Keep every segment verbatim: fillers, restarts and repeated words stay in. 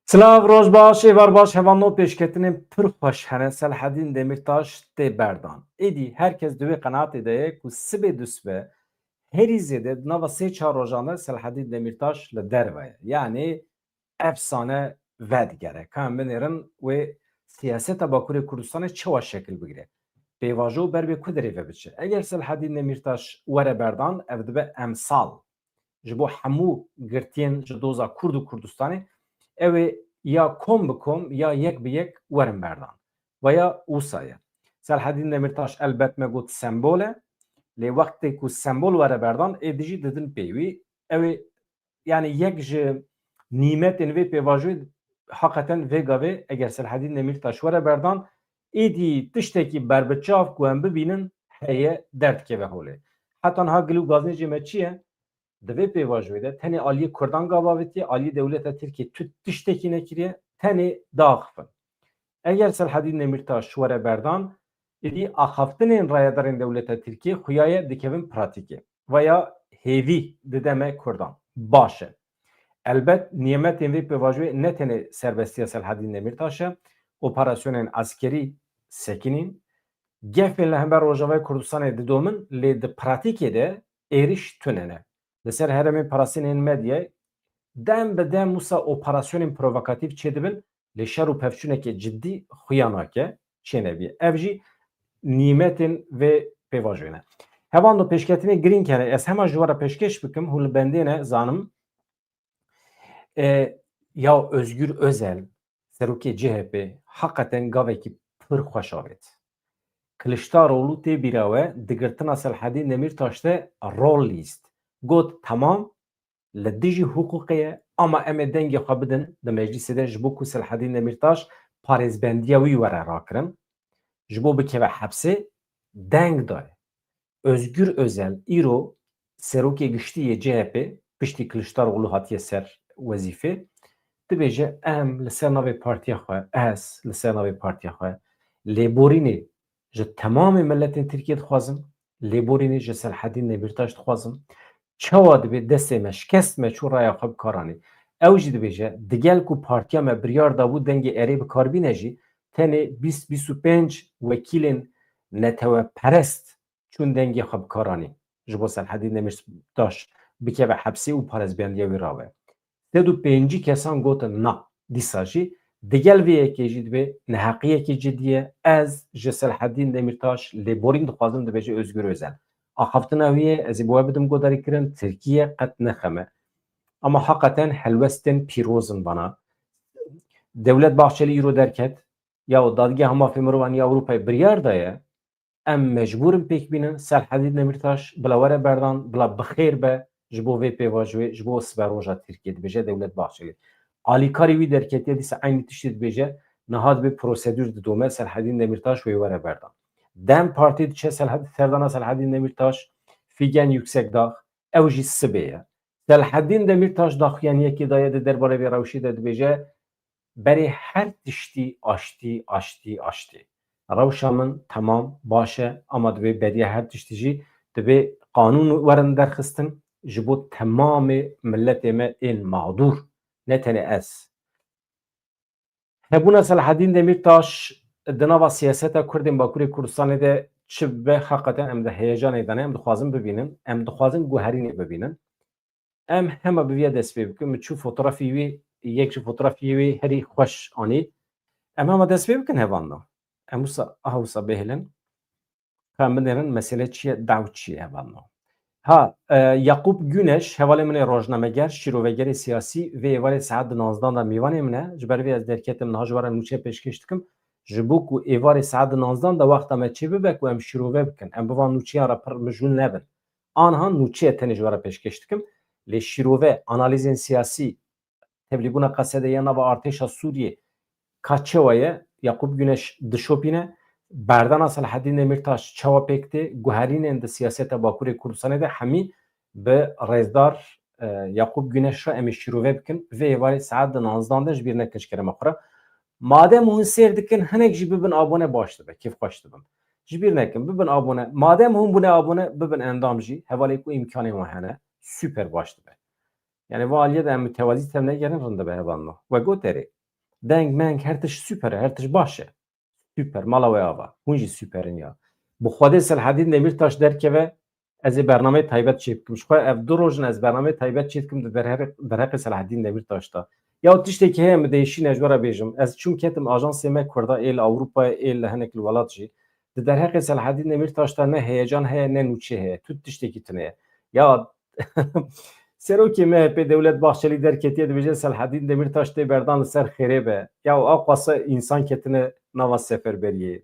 Silav, roj baş, êvar baş, hevalno, pêşketinên pir xweş hene. Selhedîn Demîrtaş tê berdan. Êdî her kes di wê qenaatê de ye ku sibê dusbe herî zêde di nava sê çar rojan de Selhedîn Demîrtaş li derve ye. Yanî efsane vedigere. Ka em binêrin wê siyaseta Bakurê Kurdistanê çawa şekil bigire? Pêvajo ber bi ku derê ve biçe? Eger Selhedîn Demîrtaş were berdan, ev dibe emsal ji bo hemû girtiyên ji doza Kurd û Kurdistanê, ew ê ya kom bi kom ya yek bi yek werin berdan. Veya wisa ye. Selhedîn Demîrtaş elbet me got sembol e, lê wextê ku sembol were berdan, êdî jî didin pê wî. Ew ê, yanî yek ji nîmetên vê pêvajoyê, heqeten vê gavê eger Selhedîn Demîrtaş were berdan, êdî tiştekî berbiçav ku em bibînin heye, derdikeve holê. Heta niha gil û gaznêcê me çi ye? Di vê pêvajoyê de tenê aliyê Kurdan gav avêtiye, aliyê dewleta Tirkiyê tu tiştekî nekiriye, tenê diaxifin. Eger Selhedîn Demîrtaş were berdan, êdî axaftinên rayedarên dewleta Tirkiyê xuya ye dikevin pratîkê. Veya hêvî dide me Kurdan. Baş e. Elbet nîmetên vê pêvajoyê ne tenê serbestiya Selhedîn Demîrtaş e, operasyonên eskerî sekinîn, gefên li hember Rojavayê Kurdistanê didomin, lê di pratîkê de êrîş tune ne. Li ser herêmên parastinên medyayê dem bi dem wisa operasyonên provokatîf çêdibin, lê şer û pevçûneke cidî xuya nake, çênebî. Ev jî nîmetên vê pêvajoyê ne. Hevalno, pêşketinê girîng hene. Ez hema ji we re pêşkêş bikim, hûn li bendê ne, zanim. E, ya Özgür Özel, serokê C H P, heqeten gavekî pir xweş avêt. Kiliçdaroglu tê bîra we, di girtina Selhedîn Demîrtaş de rol lîst. Got, temam, li dijî hiqûqê ye, ama em ê dengê xwe bidin di meclîsê de ji bo ku Selhedîn Demîrtaş parêzbendiya wî were rakirin, ji bo bikeve hepsê, deng daye. Özgür Özel îro serokê giştî yê C H P, piştî Kiliçdaroglu hatiye ser wezîfê, dibêje, em li ser navê partiya xwe, ez li ser navê partiya xwe lêborînê ji temamê miletên Tirkiyê dixwazim, lêborînê ji Selhedîn Demîrtaş dixwazim. Çawa dibe destê me şikest me çû raya xwe bi kar anî? Ew jî dibêje, digel ku partiya me biryar dabû dengê erê bi kar bîne jî, tenê bîst bîst û pênc wekîlên neteweperest çûn dengê xwe bi kar anî ji bo Selhedîn Demîrtaş bikeve hepsê û parêzbendiya wî rabe. Sed û pêncî kesan gotin na. Dîsa jî digel vê yekê jî dibe neheqiyekî cidî ye. Ez ji Selhedîn Demîrtaş lêborîn dixwazim, dibêje Özgür Özel. Axaftina wî ye, ez ê bi we bidim guhdarîkirin, tirkî ye, qet nexeme. Ama heqeten helwestên pîroz in vana. Dewlet Bahçelî îro derket, ya Dadgeha Mafê Mirovan ya Ewropayê biryar daye, em mecbûr in pêk bînin, Selhedîn Demîrtaş bila were berdan, bila bi xêr be ji bo vê pêvajoyê, ji bo siberoja Tirkiyê, dibêje Dewlet Bahçelî. Alîkarê wî derketiye, dîsa eynî tiştê dibêje, niha dibê prosedûr didome, Selhedîn Demîrtaş wê were berdan. DEM Partî diçe Selhed-, serdana Selhedîn Demîrtaş, Figen Yüksekdağ, ew jî sibê ye. Selhedîn Demîrtaş daxuyaniyekê daye di derbarê vê rewşê de, dibêje, berê her tiştî aştî, aştî, aştî. Rewşa min temam, baş e, ama divê beriya her tiştî jî divê qanûn werin derxistin ji bo temamê miletê me ên mağdûr, ne tenê ez. Hebûna Selahedîn Demîrtaş di nava siyaseta Kurdên Bakurê Kurdistanê de çi bibe, heqeten em di heyecanê de ne, em dixwazin bibînin, em dixwazin guherînê bibînin. Em hema bi vîya dest pê bikin. Min çû fotografî wî, yek ji fotografî wî herî xweş anî. Em hema dest pê bikin hevalno. Em wisa, aha wisa bihêlin. Ka em binêrin mesele çi ye, daw çi ye hevalno. Ha, e, Yakup Güneş, hevalê min ê rojnameger, şîrovegerê siyasî, vê êvarê saet di nozdan de mêvanê min e. Ji ber vê ez derketim, niha ji we re nûçe pêşkêş dikim. Ji bo ku êvarê saet di nozdan de wexta me çê bibe ku em şîrove bikin. Em bi van nûçeyan re pir mijûl nebin. Aniha nûçeyê tenê ji we re pêşkêş dikim. Lê şîrove, analîzên siyasî, tevlîbûna Qesedê ya nava artêşa Sûriyê ka çawa ye, Yakup Güneş dişopîne. Berdana Selahedîn Demîrtaş çawa pêk tê, guherînên di siyaseta Bakurê Kurdistanê de hemî bi rêzdar, e, Yakup Güneş re em ê şîrove bikin. Vê êvarê saet di nozdan de ji bîr nekin ji kerema xwe re. Madem hûn sêr dikin, hinek jî bibin abone, baş dibe, kêfxweş dibim. Ji bîr nekin, bibin abone. Madem hûn bûne abone, bibin endam jî. Hevalê ku îmkanên wan hene, super baş dibe. Yani va aliyê de em mütevazî tevnegerin, rind dibe hevalno. We got erê. Deng meng her tişt super e, her tişt baş e. Super, mala we ava. Hûn jî super in ya. Bi Xwedê Selhedîn Demîrtaş derkeve, ez ê bernameyê taybet çê bikim. Ji xwe ev du roj in ez bernameyê taybet çê dikim di derheqê, derheqê Selhedîn Demîrtaş de. Ya tiştekî heye min değişîne ji we re bêjim. Ez çûm ketim ajansê me Kurda ê li Ewropayê, ê li hinek li welat jî. Di derheqê Selhedîn Demîrtaş de ne heyecan heye, ne nûçe heye. Tu tiştekî tune ye. Ya Serokê M H P Dewlet Bahçelî derketiye, dibêje Selhedîn Demîrtaş tê berdan li ser xêrê be. Ya aqwasa însan ketine nava seferberiyê.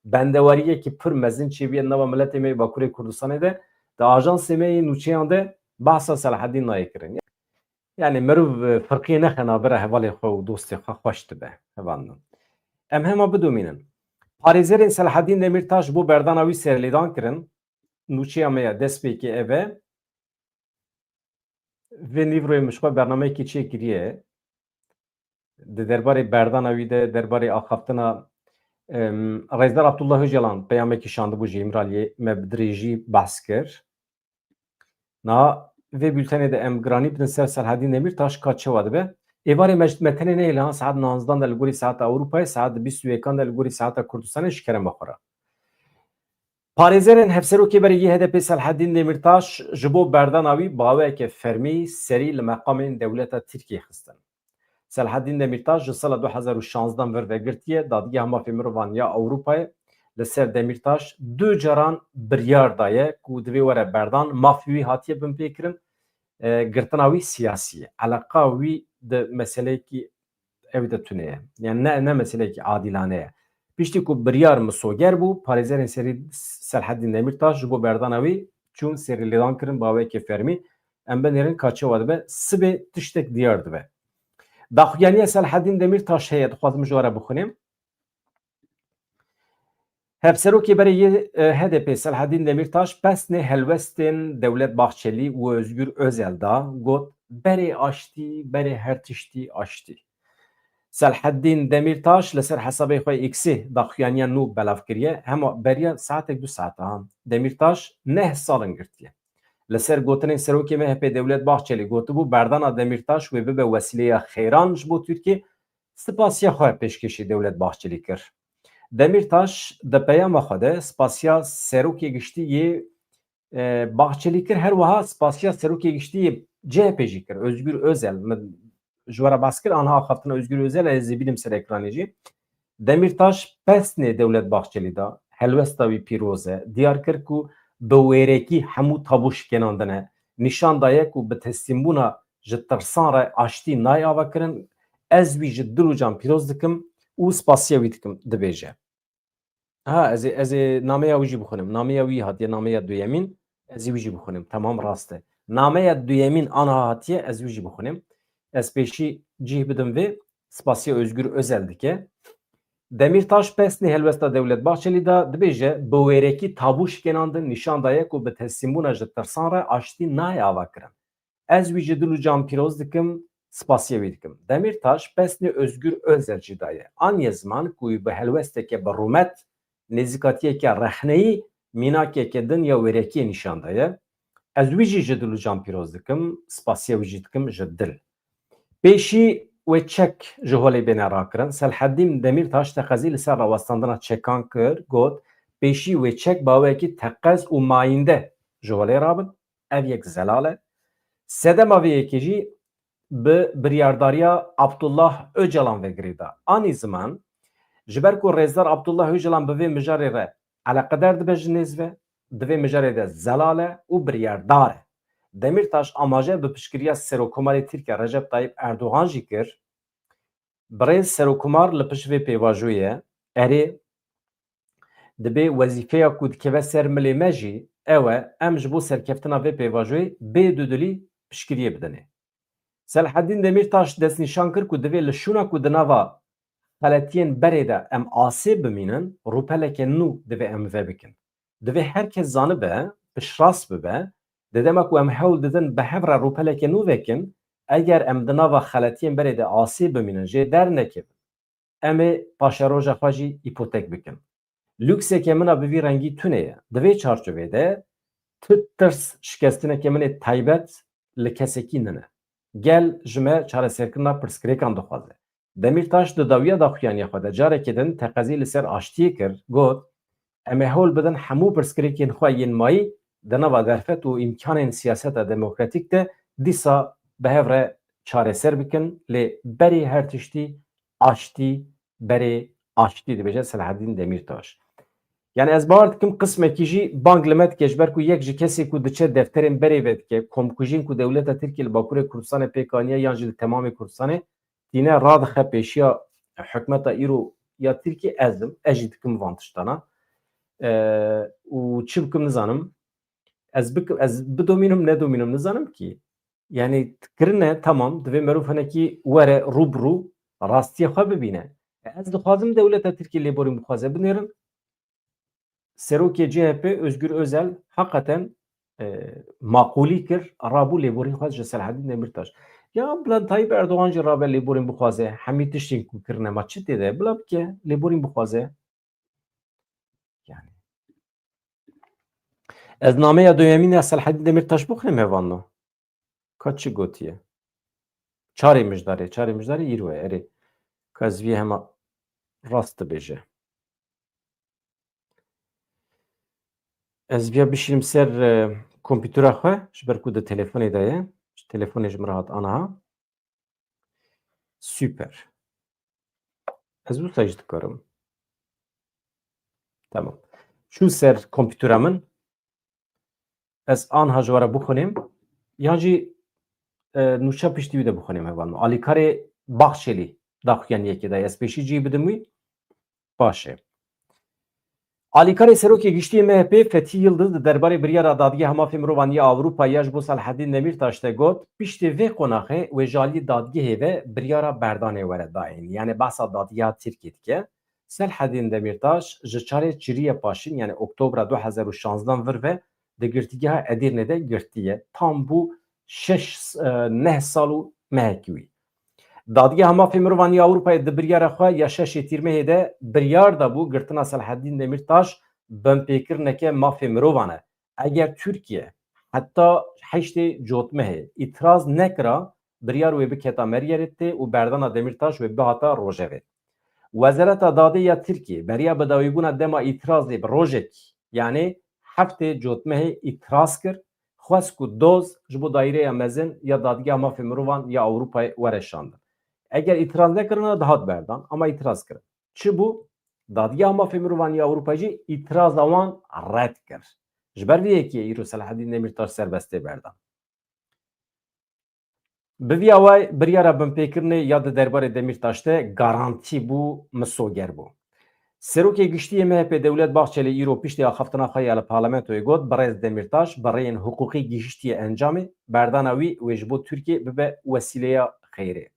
Bendewariyekî pir mezin çêbûye nava miletê me yê Bakurê Kurdistanê de, di ajansê me yê nûçeyan de behsa Selhedîn nayê kirin. Yani meriv, e, firqiyê nexe navbera hevalê xwe û dostê xwe xweş dibe, hevalno. Em hema bidomînin. Parêzerên Selhedîn Demîrtaş bo berdana wî serlêdan kirin. Nûçeya me ya destpêkê ev e. Vê nîvroyê min ji xwe bernameyekî çêkiriye. Di derbarê berdana wî de, derbarê axaftina, em, Rêzdar Abdullah Ocalan peyamekî şandibû ji Îmraliyê, me bi dirêjî behs kir. Niha vê bültenê de em giranî bidin ser Selhedîn Demîrtaş ka çawa dibe. Êvarê me, me tenê neyê li han saet nozdan de li gorî saeta Ewropayê, saet bîst û yekan de li gorî saeta Kurdistanê ji kerema xwe re. Parêzerên Hevserokê berê yê H D P Selhedîn Demîrtaş ji bo berdana wî bi awayeke fermî serî li meqamên dewleta Tirkiyê xistin. Selhedîn Demîrtaş ji sala du hezar û şanzdan vir vegirtiye, Dadgeha Mafê Mirovan ya Ewropayê li ser Demîrtaş du caran biryar daye ku divê were berdan, mafê wî hatiye binpêkirin, e, girtina wî siyasî ye. Eleqa wî di meseleyekî ew de tune ye. Yani ne, ne meseleyekî adîlane ye. Piştî ku biryar misoger bû, parêzerên serî Selhedîn Demîrtaş ji bo berdana wî çûn serî lêdan kirin bi awayekî fermî. Em binêrin ka çawa dibe, sibê tiştek diyar dibe. Daxuyaniya Selhedîn Demîrtaş heye, dixwazim ji we re bixwînim. Hevserokê berê yê, e, H D P Selhedîn Demîrtaş pesnê helwestên Dewlet Bahçelî û Özgür Özel da, got, "Berê aştî, berê her tiştî aştî." Selhedîn Demîrtaş li ser hesabê xwe X-ê daxuyaniya nû belav kiriye, hema beriya saetek du saetan. Demîrtaş neh sal in girtiye. Li ser gotinên serokê M H P Dewlet Bahçelî gotibû, berdana Demîrtaş wê bibe wesîleya xêran ji bo Tirkiyê, spasiya xwe pêşkêşî Dewlet Bahçelî kir. Demîrtaş di peyama xwe de spasiya serokê giştî yê, e, Bahçelî kir, her wiha spasiya serokê giştî yê C H P jî kir, Özgür Özel. Min ji we re behs kir, anha axaftina Özgür Özel, ez ê bînim ser ekranê jî. Demîrtaş pesnê Dewlet Bahçelî da, helwesta wî pîroz e, diyar kir ku bi wêrekî hemû tabu şikênandine, nîşan daye ku bi teslîmbûna ji tirsan re aştî nayê avakirin, ez wî ji dil û can pîroz dikim û spasiya wî dikim, dibêje. Ha, ez ê, ez ê nameya wî jî bixwînim. Nameya wî hatiye, nameya duyemîn, ez ê wî jî bixwînim. Temam rast e. Nameya duyemîn anha hatiye, ez wî jî bixwînim. Ez pêşî cih bidim vê, spasiya Özgür Özel dike. Demîrtaş pesnê helwesta Dewlet Bahçelî da, dibêje, bi wêrekî tabu şikênandin, nîşan daye ku bi teslîmbûna ji tirsan re aştî nayê avakirin. Ez wî ji dil û can pîroz dikim, spasiya wî dikim. Demîrtaş pesnê Özgür Özel jî daye. Aniye ziman ku wî bi helwesteke bi rûmet, nêzîkatiyeke rexneyî, mînakeke din ya wêrekiyê nîşan daye. Ez wî jî ji dil û can pîroz dikim, spasiya wî jî dikim ji dil. Pêşî wê çek ji holê bêne rakirin. Selhedîn Demîrtaş teqezî li ser rawestandina çekan kir, got, "Pêşî wê çek bi awayekî teqez û mayînde ji holê rabin." Ev yek zelal e. Sedema vê yekê jî bi biryardariya Abdullah Ocalan ve girêda. Anî ziman, ji ber ku Rêzdar Abdullah Ocalan bi vê mijarê re eleqedar dibe ji nêz ve, di vê mijarê de zelal e û biryardar e. Demîrtaş amaje bi piştgiriya Serokkomarê Tirkiye Recep Tayyip Erdogan jî kir. Birêz Serokkomar li pişt vê pêvajoyê ye. Erê, dibê wezîfeya ku dikeve ser milê me jî ew e, em ji bo serkeftina vê pêvajoyê bê dudilî piştgiriyê bidinê. Selhedîn Demîrtaş destnîşan kir ku divê li şûna ku di nava xeletiyên berê de em asê bimînin, rûpeleke nû divê em vebikin. Divê her kes zanibe, piştrast bibe, di dema ku em hewl didin bi hev re rûpeleke nû vekin, eger em di nava xeletiyên berê de asê bimînin, jê dernekevin, em ê paşeroja xwe jî îpotek bikin. Lûkseke min a bi vî rengî tune ye. Di vê çarçovê de tu tirs şikestineke min ê taybet li kesekî nine. Gel ji me çareserkirina pirsgirêkan dixwaze. Demîrtaş di dawiya daxuyaniya xwe de carekê din teqezî li ser aştiyê kir, got, Em ê hewl bidin hemû pirsgirêkên xwe yên mayî di nava derfet û îmkanên siyaseta demokratîk de dîsa bi hev re çareser bikin, lê berê her tiştî aştî, berê aştî, dibêje Selahaddîn Demîrtaş. Yani ez bawer dikim qismekî jî bang li me dike, ji ber ku yek ji kesê ku diçe defterên berê vedike, komkujiyên ku dewleta Tirkiyê li Bakurê Kurdistanê pêk aniye yan jî li temamê Kurdistanê, tîne radixe pêşiya hikûmeta îro ya Tirkiyê, ez im, ez jî dikim van tiştana. E, û çi bikim nizanim. Ez bikim, ez bidomînim, nedomînim, nizanim kî. Yani kirine, tamam, divê merov hinekî were rû bi rû rastiya xwe bibîne. Ez dixwazim dewleta Tirkiyê lêborîn bixwaze binêrin. Serokê C H P Özgür Özel heqeten, e, maqûlî kir, rabû lêborîn xwest ji Selahaddîn Demîrtaş. Ya Bülent Tayyip Erdoğan jî rabe lêborîn bixwaze, hemî tiştên ku kirine, ma çi tê de? Bila bike, lêborîn bixwaze. Yani. Ez nameya duyemîn ya Selahaddîn Demîrtaş bixwînim hevalno. Ka çi gotiye? Çarê mijdarê, çarê mijdarê îro ye, erê. Ka ez vî hema rast dibêje. Ez viya bişînim ser, e, kompîtera xwe, ji ber ku di telefonê de ye. Ji telefonê ji min re hat aniha. Super. Ez wisa jî dikarim. Tamam. Çû ser kompîtera min. Ez anha ji we re bixwînim. Yan jî, e, nûçe piştî wî de bixwînim hevalno. Alîkarê Baxçelî daxuyaniyekê de. Ez pêşî cî bidim wî. Baş e. Alîkarê Serokê Giştî M H P Fethî Yildiz di derbarê biryara Dadgeha Mafê Mirovan ya Ewropa ya ji bo Selahaddîn Demîrtaş de got, piştî vê qonaxê wê ji alî dadgehê ve biryara berdanê were dayîn. Yani behsa dadgeha Tirkiyê dike. Selahaddîn Demîrtaş ji çarê çiriye paşîn, yani oktobra du hezar û şanzdan vir ve di girtîgeha Edîrnê de girtiye. Tam bû şeş, e, neh sal û mehekî wî. Dadgeha Mafê Mirovan ya Ewropayê di biryara xwe ya şeşê Tîrmehê de biryar dabû girtina Selahaddîn Demîrtaş binpêkirineke mafê mirovan e. Eger Tirkiye heta heştê Cotmehê îtiraz nekira, biryar wê biketa meriyerê tê û berdana Demîrtaş wê bihata rojevê. Wezareta Dadê ya Tirkiyê beriya bidawîbûna dema îtirazê bi rojekî, yanî heftê Cotmehê îtiraz kir, xwest ku doz ji bo Daîreya Mezin ya Dadgeha Mafê Mirovan ya Ewropayê were şandin. Eger îtiraz nekirina, dihat berdan, ama îtiraz kirin. Çi bû? Dadgeha Mafê Mirovan ya Ewropayê jî îtiraza wan red kir. Ji ber vê yekê îro Selahaddîn Demîrtaş serbest tê berdan. Bi vî awayî biryara binpêkirinê ya di derbarê Demîrtaş de garantî bû, misoger bû. Serokê Giştî yê M H P Dewlet Bahçelî îro piştî axaftina xwe ya li parlamentoyê got, Birêz Demîrtaş bi rêyên hiqûqî gihiştiye encamê, berdana wî wê ji bo Tirkiyê bibe wesîleya xeyrê.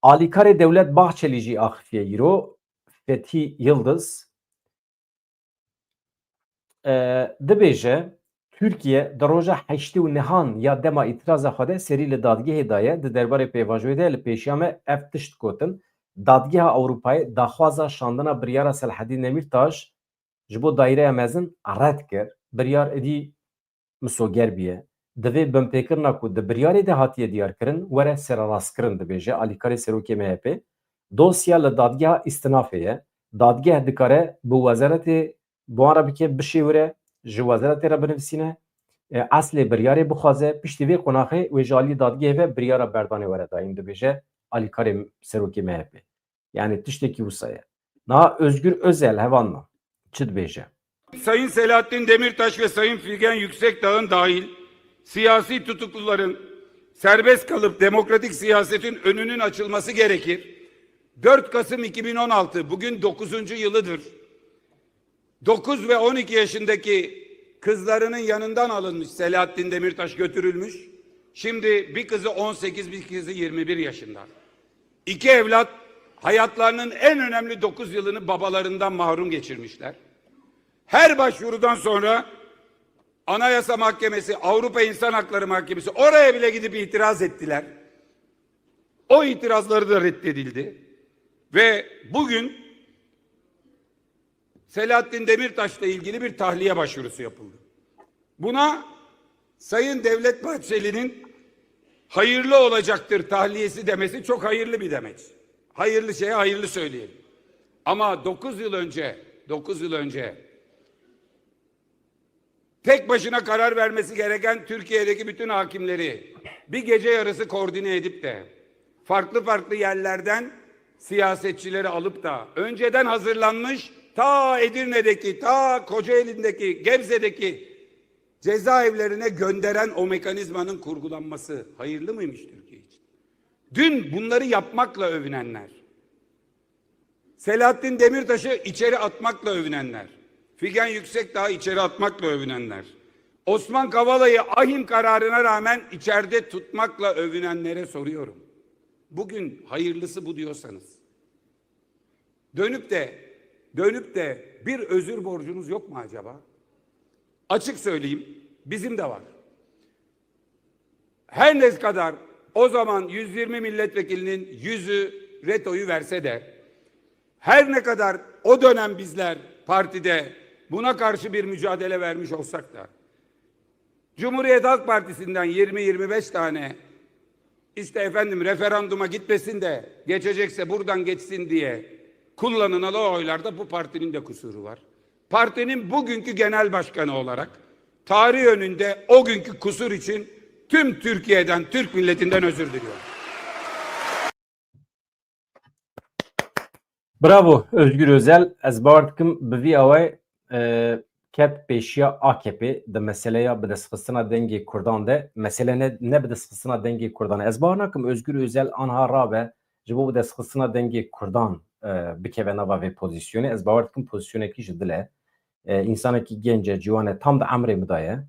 Alîkarê Dewlet Bahçelî jî axifiye îro, Fethî Yildiz, e, dibêje, Tirkiye di roja heştê û nehan ya dema îtiraza xwe de serî li dadgehê daye, di derbarê pêvajoyê de li pêşiya me ev tişt gotin, Dadgeha Ewropayê daxwaza şandina biryara Selahaddîn Demîrtaş ji bo Daîreya Mezin red kir, biryar êdî misoger bûye. Divê binpêkirina ku di biryarê de hatiye diyarkirin were sererastkirin, dibêje alîkarê serokê M H P. Dosya li dadgeha îstinafê ye. Dadgeh dikare bi wezaretê bi wan re bike, bişêwire, ji wezaretê re binivîsîne, e, eslê biryarê bixwaze, piştî vê qonaxê wê ji alî dadgehê ve biryara berdanê were dayîn, dibêje alîkarê serokê M H P. Yani tiştekî wisa ye. Niha Özgür Özel hevalno çi dibêje? Sayın Selahattin Demirtaş ve Sayın Figen Yüksekdağ'ın dahil siyasi tutukluların serbest kalıp demokratik siyasetin önünün açılması gerekir. Dört Kasım iki bin on altı, bugün dokuzuncu yılıdır. Dokuz ve on iki yaşındaki kızlarının yanından alınmış Selahattin Demirtaş, götürülmüş. Şimdi bir kızı on sekiz, bir kızı yirmi bir yaşında. İki evlat hayatlarının en önemli dokuz yılını babalarından mahrum geçirmişler. Her başvurudan sonra Anayasa Mahkemesi, Avrupa İnsan Hakları Mahkemesi, oraya bile gidip itiraz ettiler. O itirazları da reddedildi. Ve bugün Selahattin Demirtaş'la ilgili bir tahliye başvurusu yapıldı. Buna Sayın Devlet Bahçeli'nin hayırlı olacaktır tahliyesi demesi çok hayırlı bir demeç. Hayırlı şeye hayırlı söyleyelim. Ama dokuz yıl önce, dokuz yıl önce tek başına karar vermesi gereken Türkiye'deki bütün hakimleri bir gece yarısı koordine edip de farklı farklı yerlerden siyasetçileri alıp da önceden hazırlanmış, ta Edirne'deki, ta Kocaeli'ndeki, Gebze'deki cezaevlerine gönderen o mekanizmanın kurgulanması hayırlı mıymış Türkiye için? Dün bunları yapmakla övünenler, Selahattin Demirtaş'ı içeri atmakla övünenler, Figen Yüksekdağ'ı içeri atmakla övünenler, Osman Kavala'yı ahim kararına rağmen içeride tutmakla övünenlere soruyorum. Bugün hayırlısı bu diyorsanız, dönüp de, dönüp de bir özür borcunuz yok mu acaba? Açık söyleyeyim, bizim de var. Her ne kadar o zaman yüz yirmi milletvekilinin yüzü retoyu verse de, her ne kadar o dönem bizler partide buna karşı bir mücadele vermiş olsak da, Cumhuriyet Halk Partisi'nden yirmi yirmi beş tane, işte efendim, referanduma gitmesin de geçecekse buradan geçsin diye kullanılan o oylarda bu partinin de kusuru var. Partinin bugünkü genel başkanı olarak tarih önünde o günkü kusur için tüm Türkiye'den, Türk milletinden özür diliyorum. Bravo Özgür Özel. Ez bawer dikim bi vî awayê, e, ket pêşiya A K P di meseleya bidestxistina dengê Kurdan de. Mesele ne, ne bidestxistina dengê Kurdan e. Ez bawer nakim Özgür Özel anha rabe ji bo bidestxistina dengê Kurdan, e, bikeve nava vê pozîsyonê. Ez bawer dikim pozîsyonekî ji dil e. E, însanekî genc e, ciwan e, tam di emrê min de ye.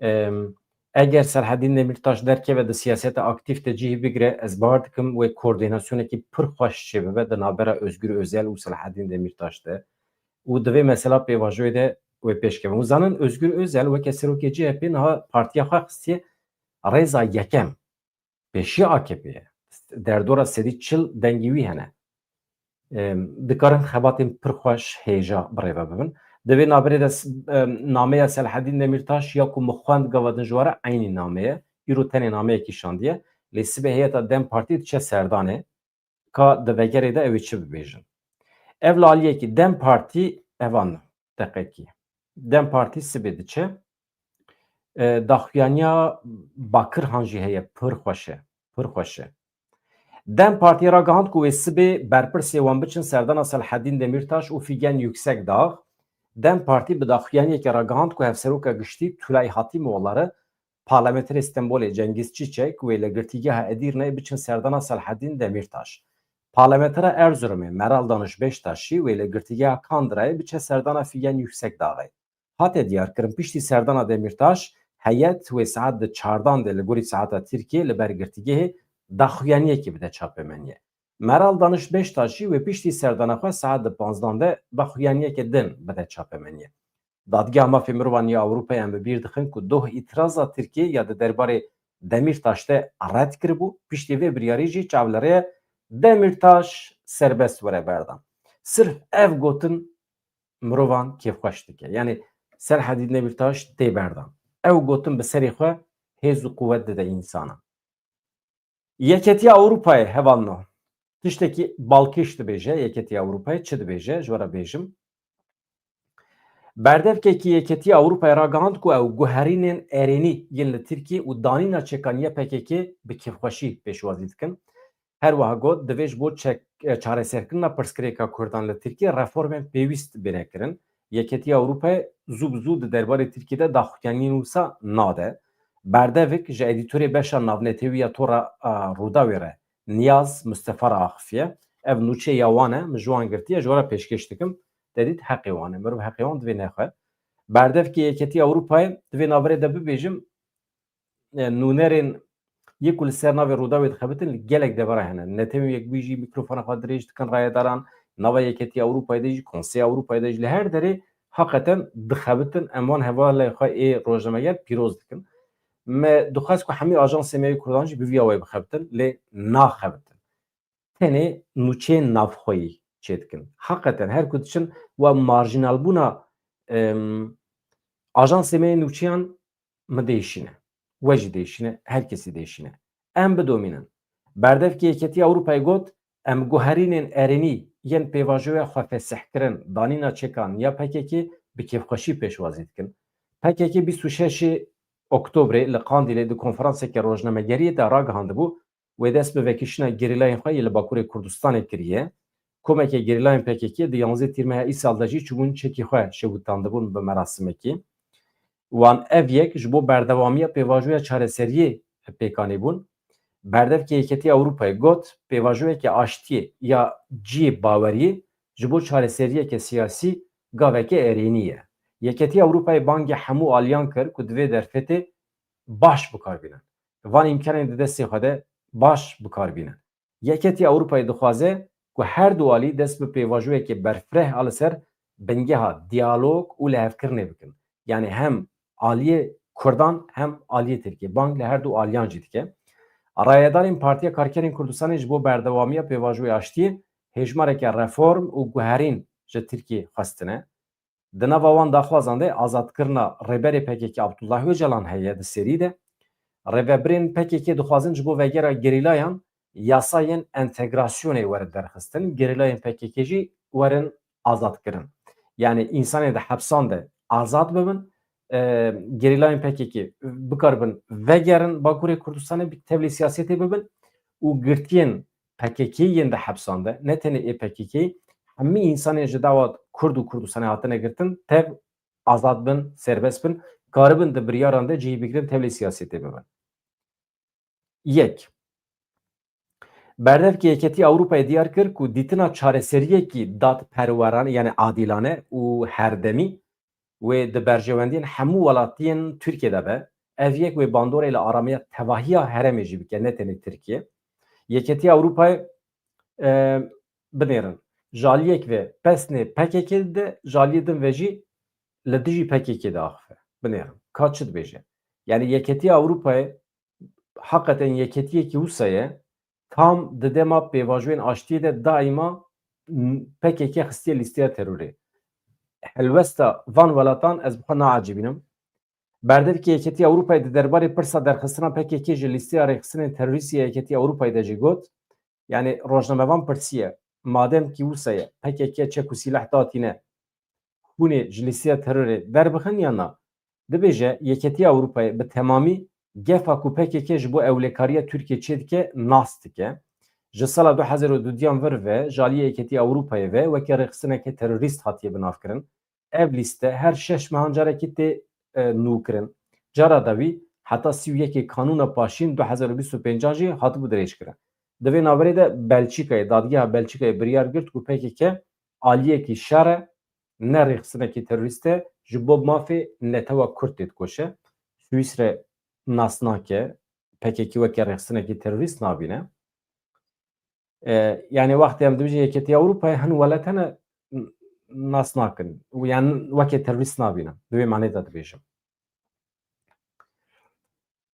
Em, eger Selhedîn Demîrtaş derkeve di siyaseta aktîf de cihî bigire, ez bawer dikim wê koordînasyonekî pir xweş çêbibe di navbera Özgür Özel û Selhedîn Demîrtaş de û di vê mesela pêvajoyê de wê pêş kevin. Hûn zanin Özgür Özel weke serokê C H P niha partiya xwe xistiye rêza yekem. Pêşiya A K P ye. Derdora sedî çil dengî wî hene. Em, dikarin xebatên pir xweş hêja birêve bibin. Di vê navberê de s-, em, nameya Selhedîn Demîrtaş ya ku min xwend gava din ji we re eynî name ye. Îro tenê nameyekî şandiye. Lê sibê heyeta DEM Partî diçe serdanê. Ka di vegerê de ew ê çi bibêjin? Ev li aliyekî DEM Partî evan deqekî. DEM Partî sibê diçe. E, daxuyaniya Bakirhan jî heye, pir xweş e. Pir xweş e. DEM Partî ragihand ku wê sibê berpirsê wan biçin serdana Selhedîn Demîrtaş û Figen Yüksekdağ. DEM Partî bi daxuyaniyekê ragihand ku Hevseroka Giştî Tülay Hatîmoğulları, parlamenterê Stenbolê Cengiz Çiçek wê li Girtîgeha Edîrneyê biçin serdana Selhedîn Demîrtaş. Parlamentera Erzurumê Meral Danış Beştaş jî wê li Girtîgeha Kandirayê biçe serdana Figen Yüksekdağê. Hate diyarkirin, piştî serdana Demîrtaş, heyet wê saet di çardan de li gorî saeta Tirkiyê li ber girtîgehê daxuyaniyekê bide çapemeniyê. Meral Danış Beştaş jî wê piştî serdana xwe saet di panzdan de daxuyaniyeke din bide çapemeniyê. Dadgeha Mafê Mirovan ya Ewropayê em bi bîr dixin ku doh îtiraza Tirkiyê ya di derbarê Demîrtaş de red kiribû, piştî vê biryarî jî çav li rê ye Demîrtaş serbest were berdan. Sirf ev gotin mirovan kêfxweş dike. Yanî Selhedîn Demîrtaş tê berdan. Ew gotin bi serê xwe hêz û quwet dide însana. Yeketiya Ewropayê hevalno tiştekî balkêş dibêje. Yeketiya Ewropayê çi dibêje? Ji we re bêjim. Berdevkekî Yeketiya Ewropayê ragihand ku ew guherînên erênî yên li Tirkiyê û danîna çekan Y P K K bi kêfxweşî pêşwazî dikin. Her wiha got, divê ji bo çek-, çareserkirina pirsgirêka Kurdan li Tirkiyê reformên pêwîst bêne kirin. Yeketiya Ewropayê zû bi zû di derbarê Tirkiyê de daxuyaniyên wisa nade. Berdevik ji edîtorê beşa navnetewî ya Tora, a, Rûdawê re Niyaz Mustefa re axifiye. Ev nûçe ya wan e, min ji wan girtiye, ji we re pêşkêş dikim. Te dît heqê wan e. Mirov heqê wan divê nexwe. Berdevkê Yeketiya Ewropayê di vê navberê de bibêjim, e, nûnerên yê ku li ser navê Rûdawê dixebitin li gelek devera hene. Netewên Yekbûyî jî mîkrofona xwe dirêj dikin rayedaran, nava Yeketiya Ewropayê de jî, Konseya Ewropayê de jî, li her derê heqeten dixebitin. Em wan hevalê xwe ê rojnameger pîroz dikin. Me dixwest ku hemî ajansê me yê Kurdan jî bi vî awayî bixebitin, lê naxebitin. Tenê nûçeyên navxweyî çêdikin. Heqeten her ku diçin we marjînalbûna, em, ajansê me yê nûçeyan mi değişine. We jî değişine, her kesî değişine. Em bidomînin. Berdevkê Yeketî Ewropayê got, em guherînên erênî yên pêvajoya xwefesihkirin, danîna çekan ya P K K bi kêfxweşî pêşwazî dikin. P K K bîst û şeş Oktobrê li Qandîlê di konferanseke rojnamegeriyê de ragihandibû, wê dest bi vekişîna gerîlayên xwe yê li Bakurê Kurdistanê kiriye. Komeke gerîlayên P K K di yanzdeh Tîrmeha îsal de jî çûbûn çekî xwe şewitandibûn bi merasimekî. Wan ev yek ji bo berdewamiya pêvajoya çareseriyê pêkanî bûn. Berdevkê Yeketî Ewropayê got, pêvajoyeke aştiyê ya cihê baweriyê ji bo çareseriyeke siyasî gaveke erênî ye. Yeketî Ewropayê bangê hemû aliyan kir ku divê derfetê baş bi kar bînin. Van îmkanên di destê xwe de baş bi kar bînin. Yeketî Ewropayê dixwaze ku her du alî dest bi pêvajoyekê berfireh a li ser bingeha diyalog û lihevkirinê bikin. Yanî hem aliyê Kurdan hem aliyê Tirkiyê. Bang li her du aliyan jî dike. Rayedarên Partiya Karkerên Kurdistanê ji bo berdewamiya pêvajoyê aştiyê hêjmareke reform û guherîn ji Tirkiyê xwestine. Di nava wan daxwazan de azadkirina rêberê P K K Abdullah Ocalan heye di serî de. Rêvebirên P K K dixwazin ji bo vegera gerîlayan yasayên entegrasyonê werin derxistin. Gerîlayên P K K jî werin azadkirin. Yanî însanên di hepsan de azad bibin, e, gerîlayên P K K bikaribin vegerin Bakurê Kurdistanê, bi tevlî siyasetê bibin û girtiyên P K K yên di hepsan de, ne tenê ê P K K, hemî însanên ji dawa Kurd û Kurdistanê hatine girtin, tev azad bin, serbest bin, karibin di biryaran de cihî bigirin, tevlî siyasetê bibin. Yek. Berdevkê Yeketî Ewropayê diyar kir ku dîtina çareseriyekî dadperweran, yani adîlane û herdemî wê di berjewendiyên hemû welatiyên Tirkiyê de be. Ev yek wê bandorê li aramiya tevahiya herêmê jî bike, ne tenê Tirkiye. Yeketî Ewropayê, e, binêrin. Ji aliyek ve pesnê P K K dide, ji aliyê din ve jî li dijî P K K diaxife. Binêrin. Ka çi dibêje? Yani Yeketiya Ewropayê heqeten yeketiyekî wisa ye, tam di dema pêvajoyên aştiyê de daîma P K K xistiye lîsteya terorê. Helwesta van welatan ez bi xwe naecibînim. Berdevkê Yeketiya Ewropayê di derbarê pirsa derxistina P K K ji lîsteya rêxistinên terorîstî ya Yeketiya Ewropayê de jî got, yani rojnamevan pirsiye, madem kî wisa ye, P K K çek û sîleh datîne, hûn ê ji lîsteya terorê derbixin ya na? Dibêje, Yeketiya Ewropayê bi temamî gefa ku P K K ji bo ewlekariya Tirkiyê çêdike, nas dike. Ji sala du hezar û duduyan vir ve ji aliyê Yeketiya Ewropayê ve weke rêxistineke terorîst hatiye binavkirin. Ev lîste her şeş mehan carekî tê, e, nûkirin. Cara dawî heta sî û yekê Kanûna Paşîn du hezar û bîst û pêncan jî hatibû dirêjkirin. Di vê navberê de Belçîkayê, dadgeha Belçîkayê biryar girt ku P K K aliyekî şer e, ne rêxistinekî terorîst e, ji bo mafê netewa Kurd têdikoşe. Swîsre nas nake, P K K weke rêxistinekî terorîst nabîne. E, yani wextê em dibêjin Yeketiya Ewropayê, hin welat hene n-, nas nakin. Yani weke terorîst nabînin. Di wê manê de dibêjim.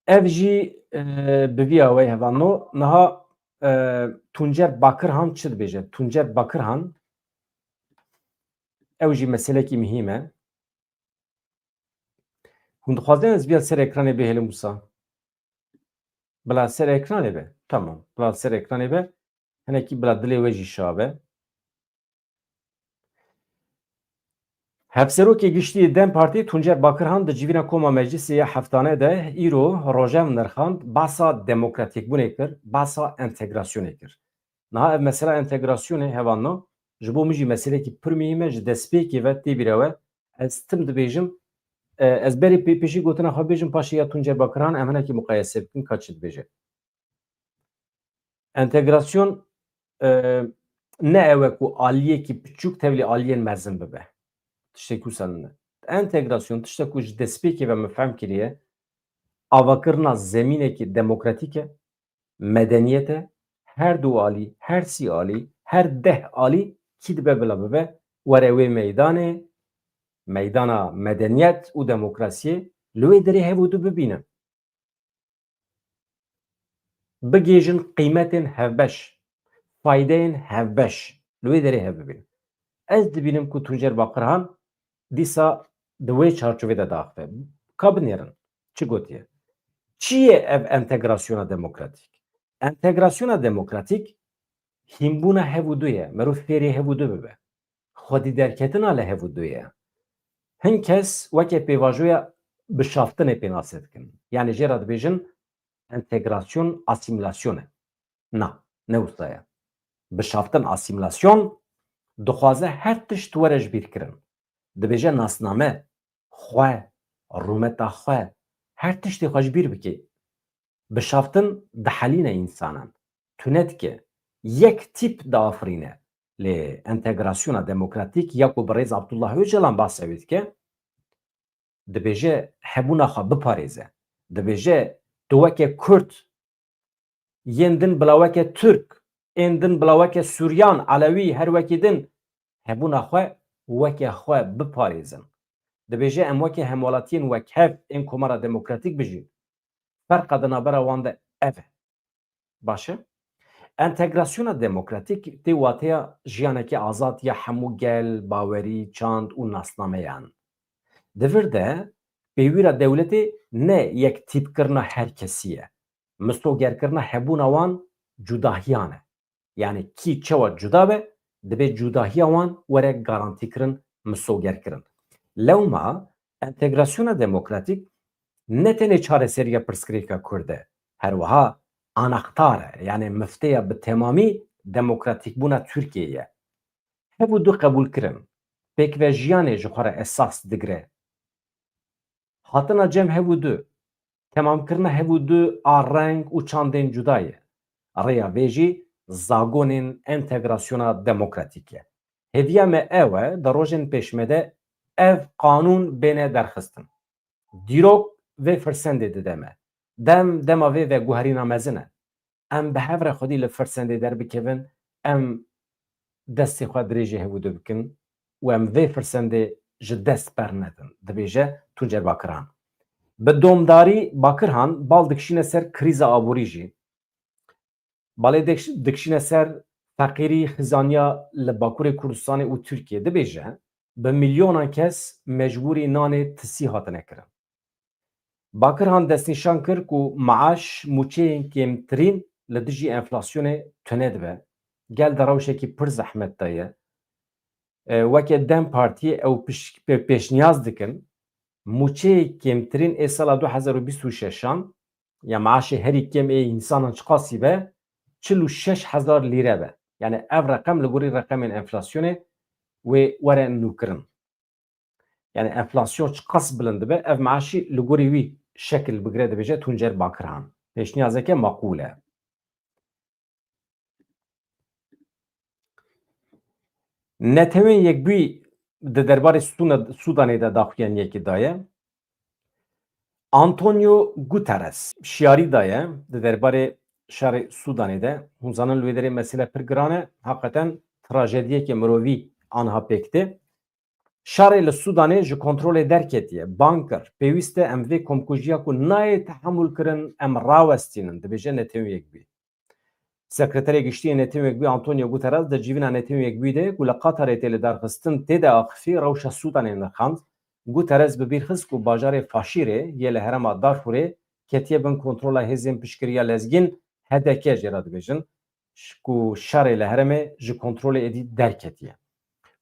Ev jî, e, bi vî awayî hevalno. Niha, e, Tuncer Bakirhan çi dibêje? Tuncer Bakirhan, ew jî meselekî mihîm e. Hûn dixwazin ez viya ser ekranê bihêlim wisa? Bila ser ekranê be. Tamam. Bila ser ekranê be. Hinekî bila dilê we jî şa be. Hevserokê Giştî yê DEM Partî Tuncer Bakirhan di civîna Koma Meclisê ya heftane de îro rojev nirxand, behsa demokratîkbûnê kir, behsa entegrasyonê kir. Niha ev mesela entegrasyonê hevalno ji bo min jî meselekî pir muhîm e, ji destpêkê ve tê bîra we. Ez tim dibêjim, e, ez berê pê-, pêşî gotina xwe bêjim, paşê ya Tuncer Bakirhan em hinekî muqayese bikin ka çi dibêje. Entegrasyon, e, ne ew e ku aliyekî piçûk tevlî aliyên mezin bibe. Tiştekî wisa nîne. Entegrasyon tiştek ku ji destpêkê ve min fehm kiriye, avakirina zemînekî demokratîk e, medeniyet e, her du alî, her sî alî, her deh alî kî dibe bila bibe, were wê meydanê, meydana medeniyet û demokrasiyê, li wê derê hev û du bibînin. Bigihêjin qîmetên hevbeş, faydeyên hevbeş, li wê derê hev bibînin. Ez dibînim ku Tuncer Bakirhan dîsa di wê çarçovê de diaxive. Ka binêrin, çi gotiye? Çi ye ev entegrasyona demokratîk? Entegrasyona demokratîk hînbûna hev û du ye. Merov fêrê hev û du bibe. Xwedî derketina li hev û du ye. Hin kes weke pêvajoya bişaftinê pênase dikin. Yanî jê re dibêjin entegrasyon, asîmîlasyon e. Na, ne wisa ye. Bişaftin, asîmîlasyon dixwaze her tişt were ji bîr kirin. Dibêje nasname, xwe, rûmeta xwe, her tiştê xwe ji bîr bike. Bişaftin dihelîne însanan. Tune dike. Yek tîp diafirîne. Lê entegrasyona demokratîk ya ku birêz Abdullah Ocalan behsa wê dike, dibêje hebûna xwe biparêze. Dibêje tu weke Kurd, yên din bila weke Tirk, ên din bila weke Suryan, Elewî, her wekî din hebûna xwe weke xwe biparêzin. Dibêje em weke hemwelatiyên wekhev ên Komara Demokratîk bijîn. Ferqa di navbera wan de ev e. Baş e? Entegrasyona demokratîk tê wateya jiyaneke azad ya hemû gel, bawerî, çand û nasnameyan. Di vir de pêwîra dewletê ne yektîpkirina her kesî ye. Misogerkirina hebûna wan cudahiyan e. Yanî kî çawa cuda be, dibê cudahiya wan were garantîkirin, misogerkirin. Lewma entegrasyona demokratîk ne tenê çareseriya pirsgirêka Kurd e, her wiha anahtar e, yanî mifteya bi temamî demokratîkbûna Tirkiyeyê ye. Hev û du qebûlkirin, pêkvejiyanê ji xwe re esas digire. Hatina cem hev û du, temamkirina hev û du a reng û çandên cuda ye. Rêya vê jî zagonên entegrasyona demokratîk e. Hêviya me ew e, di rojên pêşme de ev qanûn bêne derxistin. Dîrok vê firsendê dide me. Dem dema vê veguherîna mezin e. Em bi hev re xwedî li firsendê derbikevin, em destê xwe dirêjê hev û du bikin û em vê firsendê ji dest bernedin, dibêje Tuncer Bakirhan. Bi domdarî Bakirhan bal dikişîne ser krîza aborî jî. Balê dikş-, dikişîne ser feqîrî, xizaniya li Bakurê Kurdistanê û Tirkiyê. Dibêje, bi milyonan kes mecbûrî nanê tisî hatine kirin. Bakirhan destnîşan kir ku maaş, mûçeyên kêmtirîn li dijî enflasyonê tune dibe. Gel di rewşekî pir zehmet de ye. E, weke DEM Partiyê ew piş-, pê-, pêşniyaz dikin, mûçeyê kêmtirîn ê sala du hezar û bîst û şeşan, ya maaşê herî kêm ê însanan çiqasî be, çil û şeş hezar lîre be. Yanî ev reqem li gorî reqemên enflasyonê wê were nûkirin. Yanî enflasyon çiqas bilind dibe, ev maaşî li gorî wî şekil bigire, dibêje Tuncer Bakirhan. Pêşniyazeke maqûl e. Netewên Yekbûyî di derbarê Sûna-, Sûdanê de daxuyaniyekê daye. Antonio Guterres şiyarî daye di derbarê şerê Sûdanê de. Hûn zanin li wê derê mesele pir giran e. Heqeten trajediyeke mirovî aniha pêk tê. Şerê li Sûdanê ji kontrolê derketiye. Bang kir, pêwîst e em vê komkujiya ku nayê tehemûl kirin, em rawestînin, dibêje Netewên Yekbûyî. Sekreterê Giştî yê Netewên Yekbûyî Antonio Guterres di civîna Netewên Yekbûyî de ku li Qatarê tê lidarxistin tê de axifî, rewşa Sûdanê nirxand. Guterres bi bîr xist ku bajarê Faşîrê yê li herêma Darfûrê ketiye bin kontrola hêzên piştgiriya lezgîn, H D K jê re dibêjin, ş-, ku şerê li herêmê ji kontrolê êdî derketiye.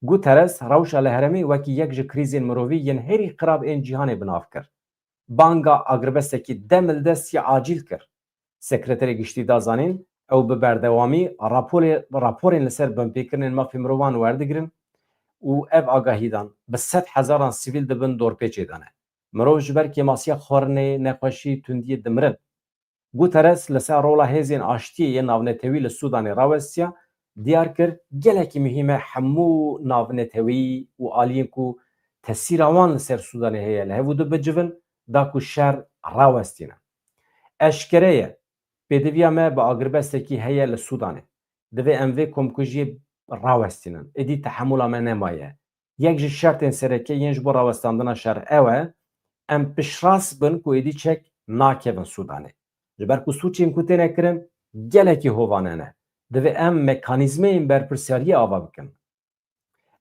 Guterres rewşa li herêmê wekî yek ji krîzên mirovî yên herî xirab ên cîhanê bi nav kir. Banga agirbestekî demildest ya acîl kir. Sekreterê Giştî da zanîn, ew bi berdewamî raporê-, raporên li ser binpêkirinên mafê mirovan werdigirin û ev agahî dan, bi sed hezaran sivîl di bin dorpêçê de ne. Mirov ji ber kêmasiya xwarinê, nexweşî, tundiyê dimirin. Guterres li ser rola hêzên aştiyê yê navnetewî li Sûdanê rawestiya, diyar kir, gelekî muhîm e hemû navnetewî û aliyên ku tesîra wan li ser Sûdanê heye li hev û du bicivin, da ku şer rawestîne. Eşkere ye, pêdiviya me bi agirbestekî heye li Sûdanê. Divê em vê komkujiyê rawestînin. Êdî tehemûla me nemaye. Yek ji şertên sereke yên ji bo rawestandina şer ew e, em piştrast bin ku êdî çek nakevin Sûdanê. Ji ber ku sûcên ku têne kirin gelekî hovane ne. Divê em mekanîzmeyên berpirsiyariyê ava bikin.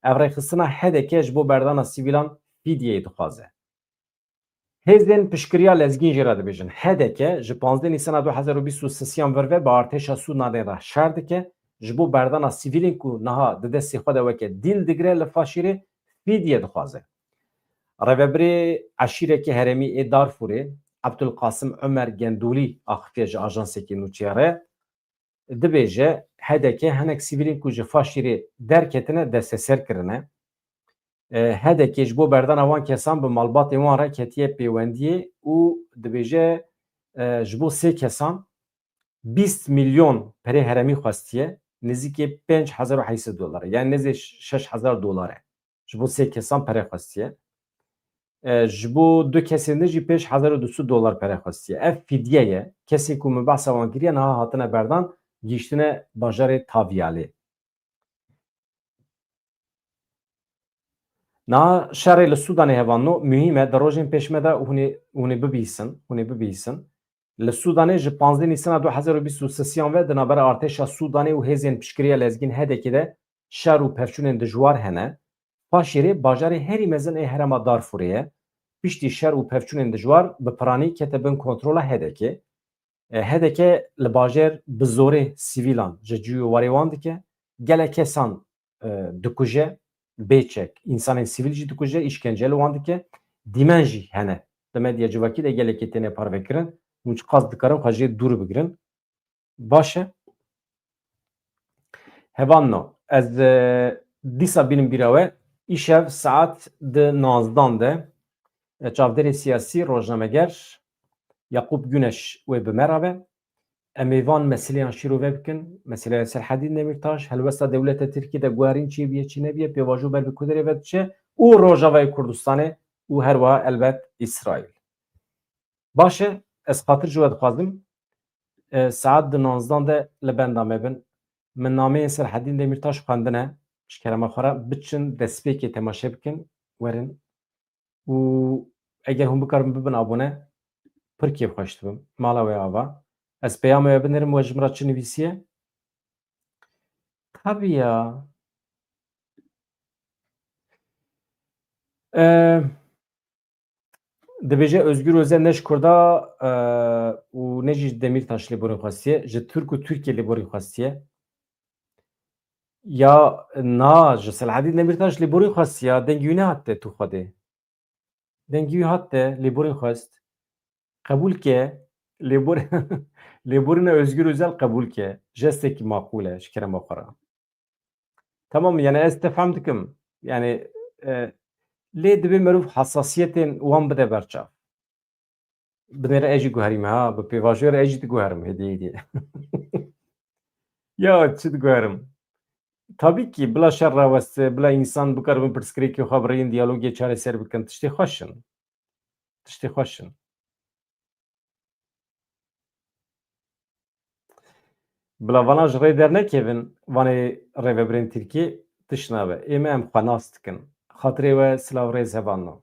Ev rêxistina H D K ji bo berdana sivîlan fîdyeyê dixwaze. Hêzên piştgiriya lezgîn jê re dibêjin, H D K ji panzdeh Nîsana du hezar û bîst û sisiyan vir ve bi artêşa Sûdanê re şer dike, ji bo berdana sivîlên ku niha di destê xwe de weke dîl digire li Faşîrê fîdye dixwaze. Rêvebirê eşîrekê herêmî ê Darfûrê, Ebdulqasim Omer Gendûlî axifiye ji ajansekî nûçeya re, dibêje, H D K hinek sivîlên ku ji Faşîrê derketine desteser kirine. E, H D K ji bo berdana wan kesan bi malbatên wan re ketiye pêwendiyê û dibêje, e, ji bo sê kesan bîst milyon perê herêmî xwestiye, nêzîkî pênc hezar û heyt sed dolar, yani nêzî şeş hezar dolar e. Ji bo sê kesan pere xwestiye. E, ji bo du kesên din jî pênc hezar û du sed dolar pere xwestiye. Ev fidye ye. Kesên ku min behsa wan kiriye niha hatine berdan, gihiştine bajarê Taviyalê. Niha şerê li Sûdanê hevalno muhîm e. Di rojên pêş me de hûn ê, hûn ê bibîsin, hûn ê bibîsin. Li Sûdanê ji panzdeh Nîsana du hezar û bîst û sisiyan ve di navbera artêşa Sûdanê û hêzên piştgiriya lezgîn H D K de şer û pevçûnên dijwar hene. Faşîrê bajarê herî mezin ê herêma Darfûrê ye. Piştî şer û pevçûnên dijwar bi piranî kete bin kontrola H D K. E, H D K li bajêr bi zorê sivîlan ji cî û warê wan dike. Gelek kesan, e, dikuje, bêçek, însanên sivîl jî dikuje, îşkence li wan dike. Dîmen jî hene. Di medya civakî de gelekî têne parvekirin. Hûn çiqas dikarin xwe jê dûr bigirin. Baş e. Hevalno, ez, e, dîsa bînim bîra we. Îşev saet di nanzdan de, e, çavdêrê siyasî, rojnameger Yakup Güneş wê bi me re be. Em ê van meseleyan şîrove bikin. Meseleya Selhedîn Demîrtaş, helwesta dewleta Tirkî de guherîn çêbûye, çênebiye, pêvajo ber bi ku derê ve diçe û Rojavayê Kurdistanê û her wiha elbet Îsraîl. Baş e, ez xatir ji we dixwazim, e, saet di nanzdan de li benda me bin. Min nameyê Selhedîn Demîrtaş xwendine, ji kerema xwe re biçin destpêkê temaşe bikin, werin. Û eger hûn bikarin bibin abone, pir kêfxweş dibim. Mala we ava. Ez peyama we binêrim, we ji min re çi nivîsiye? Tabii ya. E, Dibêje Özgür Özel ne ji Kurda, e, û ne jî ji Demîrtaş lêborîn xwestiye, ji Tirk û Tirkiye lêborîn xwestiye. Ya na, ji Selahedîn Demîrtaş lêborîn xwestiye, dengê wî nehat te tu Xwedê. Dengê wî hat te, lêborîn xwest. Qebûl ke, lêbor-, lêborîna Özgür Özel qebûl ke. Jestekî maqûl e, ji kerema xwe re. Tamam, yani ez te fehm dikim. Yani, e, lê divê merov hassasiyetên wan bide berçav. Binêre ez jî guherîme ha, bi pêvajoyê re ez jî diguherim hêdî hêdî. Ya çi diguherim? Tabii ki bila şer raweste, bila însan bikaribin pirsgirêkê xwe birîn, diyalogê çareser bikin, tiştê xweş in. Tiştê xweş in. Bila vana ji rê dernekevin, vanê rêvebirên Tirkî tişt nabe. Ê me em xwe nas dikin. Xatirê we silav rêz hevalno.